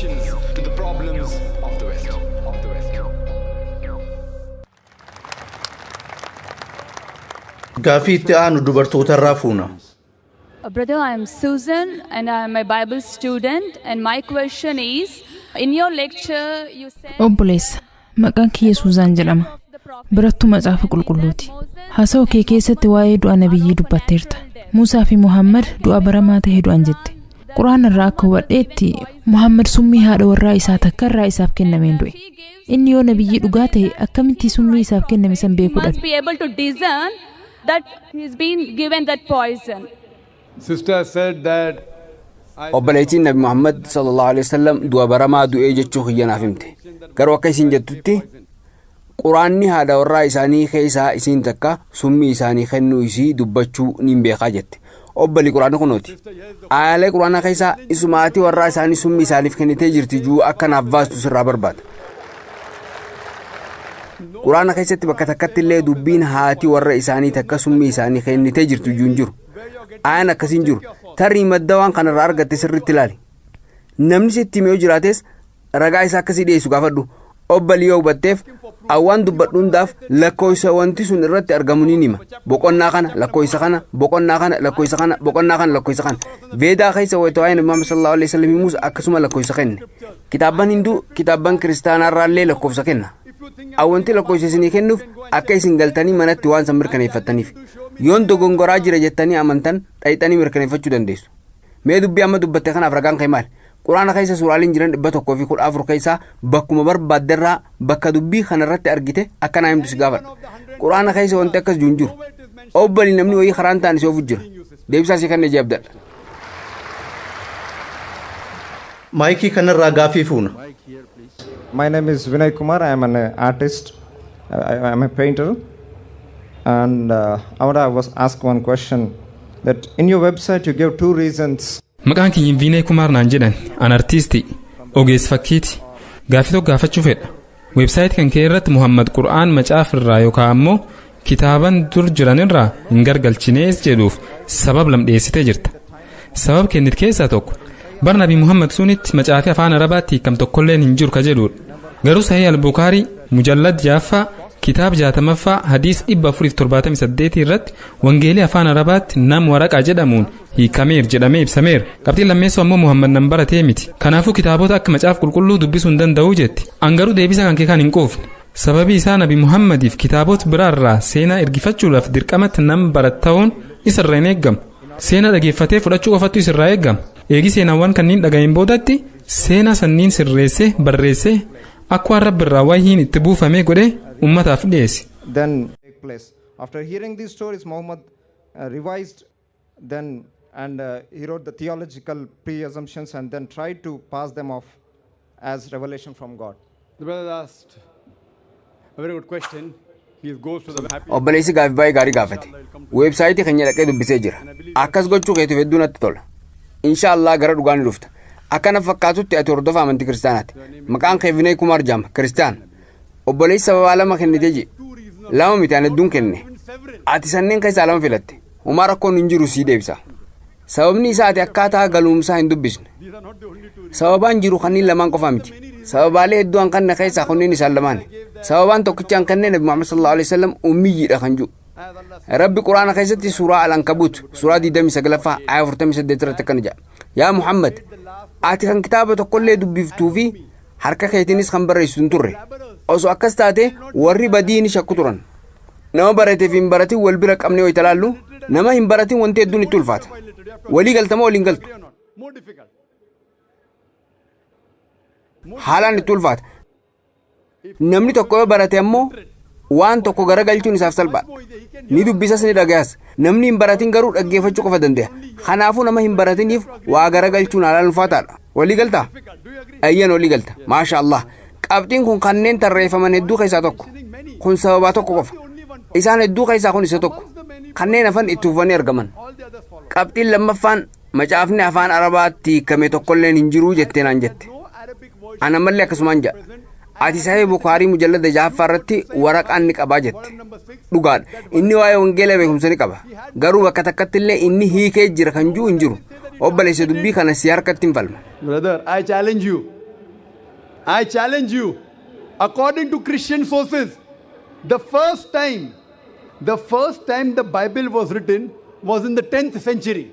solutions to the problems of the West. Of the West. Gaaffii itti aanu dubartootarraa fuuna. Brother, I am Susan and I am a Bible student. And my question is, in your lecture, you said Obboleessa, maqaan kiyya Suuzaan jedhama. Barattuu Macaafa Qulqulluuti. Haasawa kee keessatti waa'ee du'a nabiyyii dubbatteerta. Muusaa fi Muhammad du'a baramaa ta'e du'an jette. Quraana irraa akka hubadheetti Muhammad summii haadha warraa isaa takka irraa isaaf kennameen du'e. Inni yoo nabiyyii dhugaa ta'e, akkamitti summii isaaf kenname san beekuu must dhabe? be able to discern that he's been given that poison. Sister said that Obboleettiin Nabi Muhammad sallallahu alaihi wasallam du'a baramaa du'ee jechuu kiyya naaf himte. Garuu akka isin jettutti, Quraanni haadha warraa isaanii keessaa isiin takka summii isaanii kennuu isii dubbachuu niin beekaa jette. Obbali, Quraanni kunooti. Aayalee Quraanaa keessaa isumaatii warraa isaanii summii isaaniif kennitee jirti juu akka naaf baastu sirraa barbaada. Quraana keessatti bakka takkatti illee dubbiin haati warra isaanii takka summii isaanii kennitee jirtu juu hin jiru. Ayaan akkasiin jiru. Tarii madda waan kanarraa argatte sirriitti ilaali. Namni sitti hime yoo jiraates, ragaa isaa akkasii dhiyeessu gaafadhu. Obbalii, yoo hubatteef, awwaan dubbadhu hundaaf lakkoofsa wanti sun irratti argamu ni hima. Boqonnaa kana, lakkoofsa kana, boqonnaa kana, lakkoofsa kana, boqonnaa kana, lakkoofsa kana. Veedaa keessa wayita waa'ee Nabi Muhammad sallallahu alaihi wasallam himus akkasuma lakkoofsa kenne. Kitaabban Hinduu, kitaabban Kiristaanaarraallee lakkoofsa kenna. Awwanti lakkoofsa isinii kennuuf akka isin galtanii manatti waan san mirkaneeffattaniif. Yoon dogongoraa jira jettanii amantan, dhayxanii mirkaneeffachuu dandeessu. Mee dubbii amma dubbatte kanaaf ragaan kee maali? Quraana keessa suuraaleen jiran 114 keessaa bakkuma barbaadderraa bakka dubbii kanarratti argite akka naa himtu si gaafadha. Quraana keessa wanti akkas jiru hin jiru. Obbali, namni wayii karaan ta'an si oofu jira. Deebisaa si kannee abdadha. Maayikii kanarraa gaaffii fuuna. My name is Vinay Kumar. I am an artist. I am a painter. And I want to was ask one question, that in your website you give two reasons. Maqaan kiyya Viinee Kumaar naan jedhan. An artiistii, ogeessa fakkiiti. Gaaffii tokko gaafachuu fedha. Weebsaayit kan kee irratti Muhammad Qur'aan macaafa irraa yookaan ammoo kitaaban dur jiran irraa hin gargalchinees jedhuuf sabab lam dhiyeessitee jirta. Sabab kennit keessaa tokko, bar Nabi Muhammad sunitti macaafi afaan Arabaatti hiikam tokkolleen hin jiru ka jedhudha. Garuu Sahih Al-Bukaarii mujallad 6ffaa, kitaab 60ffaa, hadiis 478 irratti wangeelii afaan Arabaatti nam waraqaa jedhamuun hiikameer jedhamee ibsameera. Qabxiin lammeessoo ammoo Muhammad nan baratee miti. Kanaafuu kitaabota akka Macaaf Qulqulluu dubbisuu hin danda'uu jetti. An garuu deebisa kan kee kan hin quufne. Sababii isaa Nabi Muhammadiif kitaabota biraarraa seenaa ergifachuudhaaf dirqamatti nam baratta'uun isarra hin eeggamu. Seenaa dhageeffatee fudhachuu qofattu isirraa eeggama. Eegi seenaawwan kanneen dhaga'een boodatti seenaa sanniin sirreessee barreessee akka waan Rabbi irraa wayyiin itti buufamee godhee ummataaf dhiyeesse. Then take place. After hearing these stories, Muhammad revised then and he wrote the theological pre-assumptions and then tried to pass them off as revelation from God. The brother asked a very good question. He goes to the happy. Obboleessi gaaffii baay'ee gaarii gaafate. Weebsaayitii keenya dhaqee dubbisee jira. Akkas gochuu keetiif hedduu natti tola. Insha Allah gara dhugaa ni dhufta. Akkana fakkaatutti ati hordofa amantii Kiristaanaati. Maqaan kee Vinay Kumar jedhama. Kiristaan. Obboleessi sababaa lama kennitee je. Lama miti, ani hedduun kenne. Ati sanneen keessaa lama filatte. Homaa rakkoon hin jiru, sii deebisa. Sababni isaa ati akkaataa galuumsaa hin dubbisne. Sababaan jiru kanneen lamaan qofa miti. Sababaalee hedduu an kanne keessaa kunneen isaan lamaan. Sababaan tokkicha an kanneen Nabi Muhammad sallallahu alaihi wasallam ummiyyiidha kan jiru. Rabbi Quraana keessatti suuraa Al-Ankabuut suuraa 29ffaa ayah 48 irratti akkana jedha. Yaa Muhammad, ati kan kitaaba tokkollee dubbiftuu fi harka keetiinis kan barreessitu hin turre. Osoo akkas taate warri badii ni shakku turan. Nama baratee fi hin baratin wal bira qabnee wayita laallu, nama hin baratin wanti hedduun itti ulfaata. Walii galtama waliin galtu. Haalaan itti ulfaata. Namni tokko yoo barate ammoo waan tokko garagalchuun isaaf salphaadha. Ni dubbisas, ni dhagayas. Namni hin baratin garuu dhaggeeffachuu qofa danda'a. Kanaafuu nama hin baratiniif waa garagalchuun haalaan ulfaataadha. Walii galtaa? Ayyan, walii galta. Maasha Allah. Qabxiin kun kanneen tarreeffaman hedduu keessaa tokko. Kun sababaa tokko qofa. Isaan hedduu keessaa kun isa tokko. Kanneen hafan itti fufanii argaman. Qabxiin lammaffaan macaafni afaan Arabaatti hiikame tokkolleen hin jiruu jettee naan jette. Ana mallee akkasumaan jedha. Ati Sahih Bukaarii mujallada 6ffaa irratti waraqaan ni qabaa jette. Dhugaadha. Inni waa'ee wangeela beekumsa ni qaba. Garuu bakka takkatti illee inni hiikee jira kan jiru hin jiru. Obboleessa, dubbii kana si harkatti hin falma. Brother, I challenge you. I challenge you. According to Christian sources, the first time the Bible was written was in the 10th century.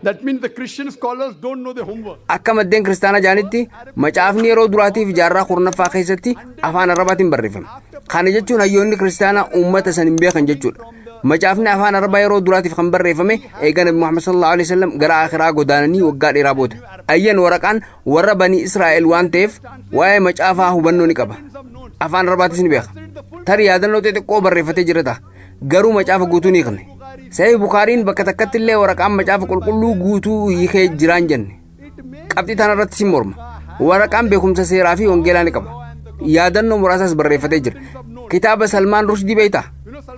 That means the Christian scholars don't know their homework. Akka maddeen kiristaanaa jaanitti macaafni yeroo duraatiif jaarraa 10ffaa keessatti afaan Arabaatiin barreeffame. Kana jechuun hayyoonni kiristaanaa uummata san hin beekan jechuudha. Macaafni afaan Arabaa yeroo duraatiif kan barreeffame eega Nabi Muhammad sallallahu alaihi wasallam gara akhiraa godaananii waggaa dheeraa booda. Ayyan waraqaan warra banii Israa'el waan ta'eef waa'ee macaafaa hubannoo ni qaba. Afaan Arabaatis ni beeka. Tarii yaadannoo xixiqqoo barreeffatee jira ta'a. Garuu macaafa guutuu ni hiikne. Sahih Bukaariin bakka takkatti illee waraqaan macaafa qulqulluu guutuu hiikee jiraan jenne. Qabxii tana irratti si morma. Waraqaan beekumsa seeraa fi wangeelaa ni qaba. Yaadannoo muraasaas barreeffatee jira. Kitaaba Salmaan Rushdii beektaa?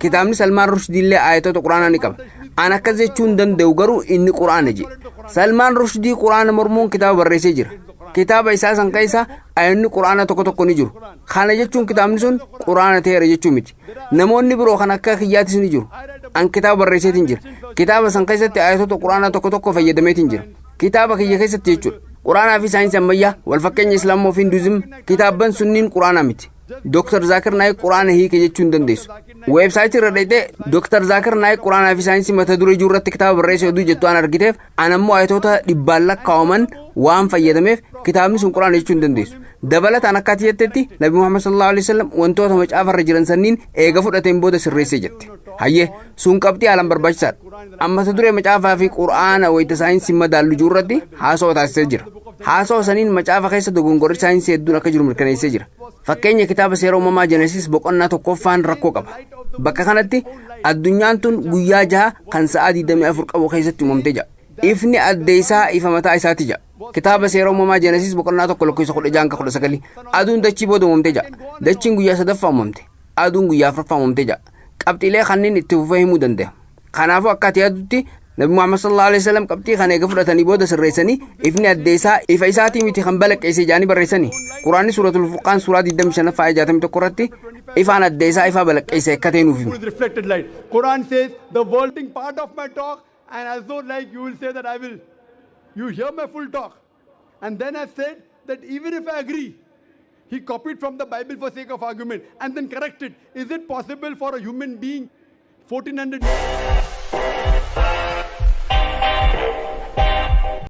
Kitaabni Salmaan Rushdii illee ayatoota Quraanaa ni qaba. An akkas jechuu hin danda'u, garuu inni Quraana jedhe. Salmaan Rushdii Quraana mormuun kitaaba barreessee jira. Kitaaba isaa san keessa ayonni Quraana tokko tokko ni jiru. Kana jechuun kitaabni sun Quraana ta'eera jechuu miti. Namoonni biroo kan akka kiyyaatis ni jiru. An kitaaba barreesseetiin jira. Kitaaba san keessatti ayatoota Quraanaa tokko tokko fayyadameetiin jira. Kitaaba kiyya keessatti jechuudha. Quraanaa fi saayinsii ammayyaa wal fakkeenya Islaamoo fi Hinduuzim kitaabban sunniin Quraanaa miti. Dr. Zaakir Naayik Quraana hiike jechuu hin dandeessu. Weebsaayitii irra dhaqxee Dr. Zaakir Naayik Quraanaa fi saayinsii mata duree jiru irratti kitaaba barreesse oduu jettu waan argiteef an ammoo ayatoota dhibbaan lakkaa'aman waan fayyadameef kitaabni sun Quraana jechuu hin dandeessu. Dabalataan akka ati jettetti Nabi Muhammad sallallahu alaihi wasallam wantoota macaafarra jiran sanniin eega fudhateen booda sirreessee jette. Hayyee, sun qabxii haalaan barbaachisaadha. Amma mata duree macaafaa fi Quraana wayita saayinsii madaallu jiru irratti haasawaa taasisee jira. Haasawaa saniin macaafa keessa dogongorri saayinsii hedduun akka jiru mirkaneessee jira. Fakkeenya kitaaba seera uumamaa Jenesis boqonnaa 1ffaan rakkoo qaba. Bakka kanatti addunyaan tun guyyaa 6 kan sa'aa 24 qabu keessatti uumamtee jira. Ifni adda isaa ifa mataa isaati jira. Kitaaba seera uumamaa Jenesis boqonnaa 1 lakkoofsa 16-19 aduun dachii booda uumamtee jira. Dachiin guyyaa 3ffaa uumamte. Aduun guyyaa 4ffaa uumamtee jira. Qabxiilee kanneen itti fufee himuu danda'a. Kanaafuu akka ati yaaddutti Nabi Muhammad sallallahu alaihi wasallam qabxii kana eega fudhatanii booda sirreessanii ifni adda isaa ifa isaatii miti kan balaqqeessee jaanii barreessanii. Quraanni suuratul Furqaan suuraa 25 ayyaa 61 irratti ifaan adda isaa ifa balaqqeessee akka ta'e nuuf hima. Reflected light. Quran says the world part of my talk, and as though like you will say that I will, you hear my full talk. And then I said that even if I agree, he copied from the Bible for sake of argument and then corrected. Is it possible for a human being 1400